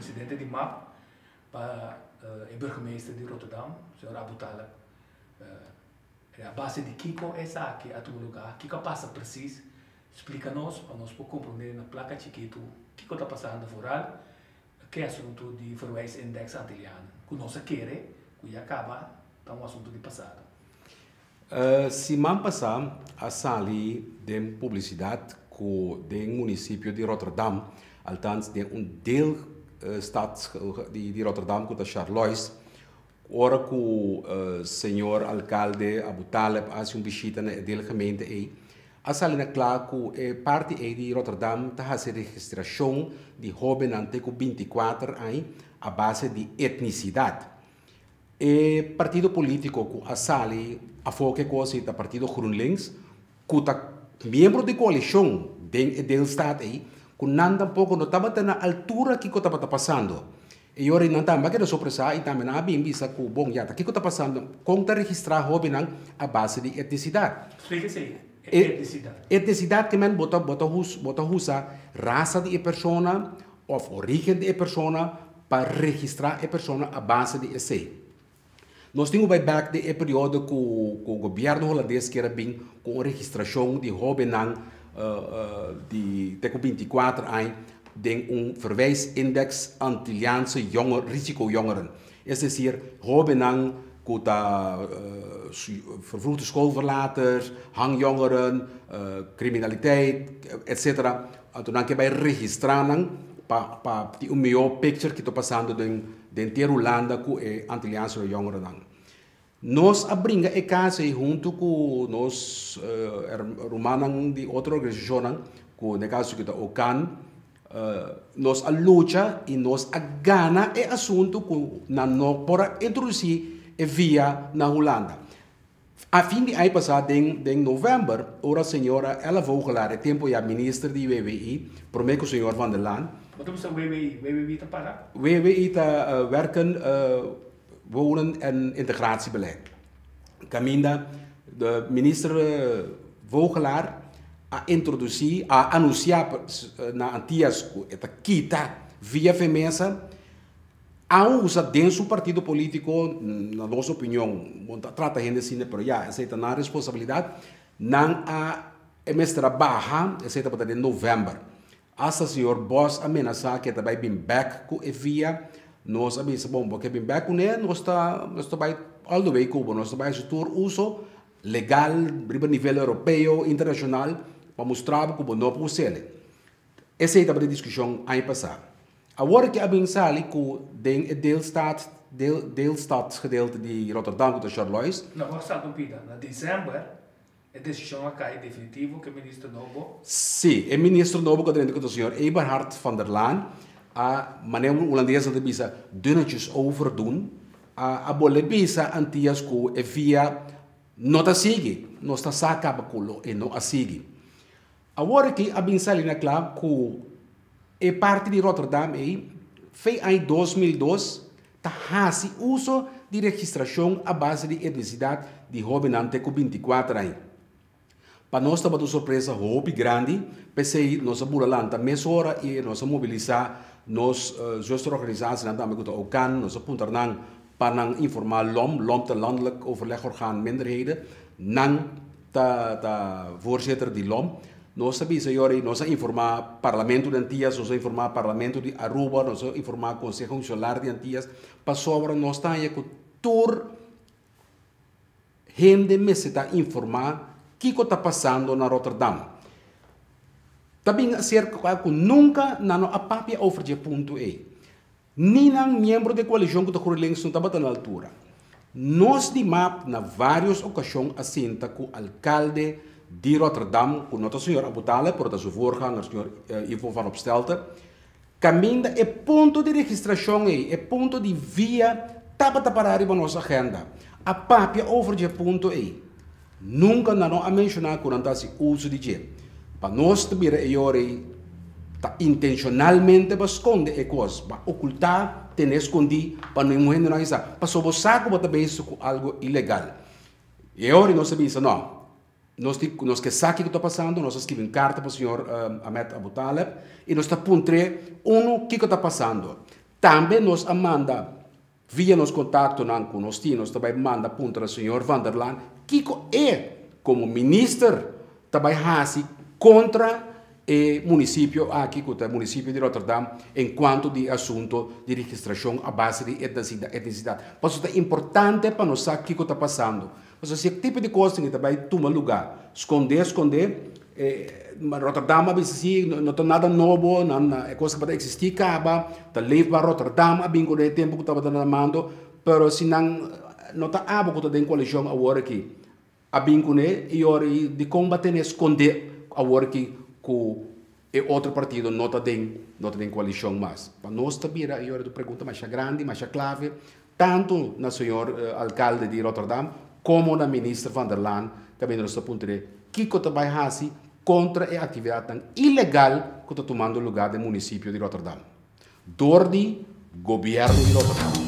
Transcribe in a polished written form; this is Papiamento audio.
Presidente di MAP, pa e burgemeester di Rotterdam, señor Aboutaleb. A base di kiko esaki a tuma lugá? Kiko a pasa presis? Splika nos pa nos por komprondé na plaka chikitu kiko ta pasando foral ku e asuntu di verwijsindex Antiliano ku nos a kere ku ya kaba ta un asuntu di pasado. Siman pasá a sali den publisidat ku den munisipio di Rotterdam, altans den un deelstad di Rotterdam ku ta Charlois, ora ku señor alkalde Aboutaleb a hasi un bishita na e deelgemeente ei, a sali na kla ku e parti ei di Rotterdam ta hasi registrashon di hóbennan te ku 24 aña a base di etnisidat. E partido polítiko ku a sali afó ku e kos ei ta partido GroenLinks, ku ta miembro di koalishon den e deelstaat ei, ku nan tampoko no tabata na altura kiko tabata pasando. E ora ei nan tambe a keda sorpresá i tambe nan a bin bisa ku, bon, ya ta kiko ta pasando, kon ta registrá hóbennan a base di etnisidat? Splika esei, etnisidat. Etnisidat ke men bo ta bo ta bo ta usa rasa di e persona òf orígen di e persona pa registrá e persona a base di esei. Nos tin ku bai bèk den e periodo ku ku gobièrnu holandes kier a bin ku un registrashon di hóbennan di te ku 24 aña den un verwijsindex Antilliaanse jonger risicojongeren. Es desir, hóbennan ku ta vervroegde schoolverlaters, hangjongeren, kriminaliteit, etcetera. Anto nan ke bai registrá nan pa pa tin un mihó picture ki ta pasando den den tera Hulanda ku e Antilliaanse jongerennan. Nos a bringa e kas ei huntu ku nos rumannan di otro organisashonnan, ku den e kaso ku ta OCAN, nos a lucha i nos a gana e asuntu ku nan no por a introdusí e via na Hulanda. A fin di aña pasá den den novèmber, ora señora Ella Vogelaar, e tempu ya minister di WWI, promé ku señor Van der Laan. Bo ta bisa WWI? WWI ta para? WWI ta Werken, Wonen en Integratiebeleid. Kaminda de minister Vogelaar a introdusí, a anunsiá na Antias ku e ta kita via Femesa, A usa den su partido politico, na nos opinion, bo ta trata hende asina, pero ya, esey ta nan responsabilidad, nan a e mester a baha, esey tabata den november. Hasta señor Bos a menasa ke ta bay bin bek cu e via, nos a bisa, bon, bo ke bin bek cune, nos ta nos ta bay all the way cu bo, nos ta bay haci tur uso legal riba nivel europeo, internacional, pa mustra bo cu bo no por usele. Esei tabata e diskushon aña pasá. Awor ke a bin sali ku den e deelstaat, deel, deelstadsgedeelte di Rotterdam ku ta Charlois. No por sa ku pida. Na december e desishon a kai definitivo ku e minister nobo. Sí, e minister nobo ku a drenta ku ta señor Eberhard van der Laan a, manera un hulandesnan ta bisa, dunnetjes overdoen, a a bolbe bisa Antias ku e via no ta sigui. Nos ta sa kaba ku lo e no a sigui. Awor aki a bin sali na kla ku e parti di Rotterdam ei fe aña 2002 ta hasi uso di registrashon a base di etnisidat di hóbennan te ku 24 aña. Pa nos tabata un sorpresa hopi grandi, p'esei nos a bula lanta mesora i nos a mobilisá nos zusterorganisasienan tambe ku ta OCAN, nos a puntra nan pa nan informá LOM, LOM ta Landelijk Overlegorgaan Minderheden, nan ta ta voorzitter di lom. Nos a bisa yori, nos a informa Parlamento di Antillas, nos a informa Parlamento di Aruba, nos a informa Conseho Insular di Antillas, pasobra nos ta haña ku tur hende mester ta informa kiko ta pasando na Rotterdam. Ta bin aserka ku nunka nan no a papia over dje punto ei. Ni nan miembro di e koalishon ku ta GroenLinks no tabata na altura. Nos di map na vários okashon a sinta ku alkalde di Rotterdam, ku no ta señor Aboutaleb, pero ta su voorganger señor Ivo van Opstelten, kaminda e punto di registrashon ei, e punto di via tabata pará riba nos agenda. A papia over dje punto ei. Nunka nan no a menshoná ku nan ta hasi uso di dje. Pa nos ta bira e yora ei ta intenshonalmente pa skonde e kos, pa okultá, tene skondí pa ningun hende no a sa. Pasobra bo sa ku bo ta bezig ku algu ilegal. E ora ei nos a bisa, No, nos tin nos ke sa kiko ta pasando, nos a skibi un karta pa señor Ahmed Aboutaleb i nos ta puntr'é, Unu, kiko ta pasando? Tambe nos a manda via nos kontaktonan ku nos tin, nos ta bai manda puntra señor Van der Laan kiko e komo minister ta bai hasi kontra e munisipio aki ku ta e munisipio di Rotterdam en kuanto di e asunto di registrashon a base di etnisidat. Pasobra ta importante pa nos sa kiko ta pasando. Pasobra si e tipo di kosnan ta bai tuma lugá skondé skondé, Rotterdam a bisa si no ta nada nobo, nan e kos tabata eksistí kaba, ta Leefbaar Rotterdam a bin ku e tempu ku tabata na mando, pero si nan no ta abo ku ta den koalishon awor aki a bin kuné i ora i dikon bo a tene skondé awor aki ku e otro partido no ta den no ta den koalishon mas. Pa nos ta bira i ora pregunta masha grandi, masha klave, tantu na señor alkalde di Rotterdam komo na minister Van der Laan kaminda nos ta puntr'é kiko ta bai hasi kontra e aktividatnan ilegal ku ta tumando lugá den munisipio di Rotterdam dor di gobièrnu di Rotterdam.